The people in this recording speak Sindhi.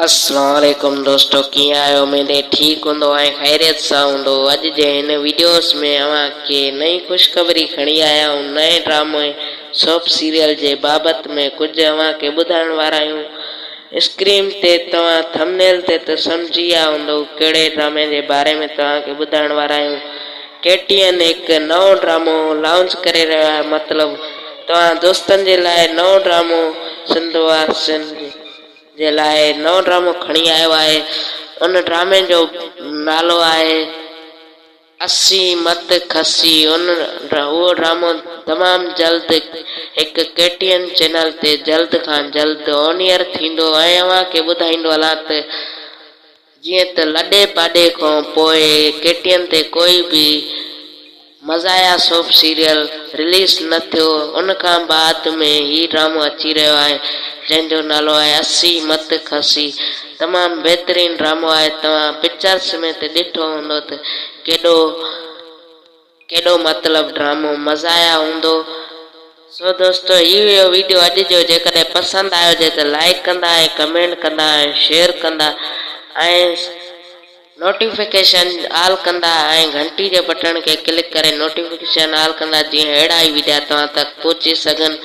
اسلام عليڪم دوستو ڪيئن آهيو اميد ٺيڪ هوندو ۽ خيريت سان هوندو اڄ جي هن ويڊيوز ۾ اوهان کي نئين خوشخبري کڻي آيا آهيون نئين ڊرامي سوپ سيريل جي بابت ۾ ڪجهه اوهان کي ٻڌائڻ وارا آهيون اسڪرين تي توهان ٿمنيل تي ته سمجهي ويا هوندو ڪهڙي ڊرامي جي باري ۾ توهان کي ٻڌائڻ وارا آهيون ڪي ٽي اين هڪ نئون ڊرامو لانچ ڪري رهيو آهي مطلب توهان دوستن جي لاء نئون ڊرامو سنڌ واسين جي لاء نئون ڊرامو کڻي آيو آهي ان ڊرامي جو نالو آهي اسي مت کسي ان اهو ڊرامو تمام جلد هڪ ڪي ٽي اين چينل تي جلد کان جلد آن ايئر ٿيندو ۽ اوهان کي ٻڌائيندو هلان ته جيئن ته لڏي پاڏي کان پوء ڪي ٽي اين تي ڪوئي به مزاحيه سوپ سيريل رليز نه ٿيو ان کان بعد ۾ هي ڊرامو اچي رهيو آهي جنهن جو نالو آهي اسي مت کسي تمام بهترين ڊرامو آهي توهان پڪچرس ۾ ته ڏٺو هوندو ته ڪيڏو ڪيڏو مطلب ڊرامو مزاحيه هوندو. سو دوستو هي هيو ويڊيو اڄ جو جيڪڏهن پسند آيو هجي ته لائيڪ ڪندا ۽ ڪمينٽ ڪندا ۽ شيئر ڪندا ۽ نوٽيفڪيشن آل ڪندا ۽ گهنٽي جي بٽڻ کي ڪلڪ ڪري نوٽيفڪيشن آل ڪندا جيئن اهڙا ئي ويڊيا توهان تڪ پهچي سگهن.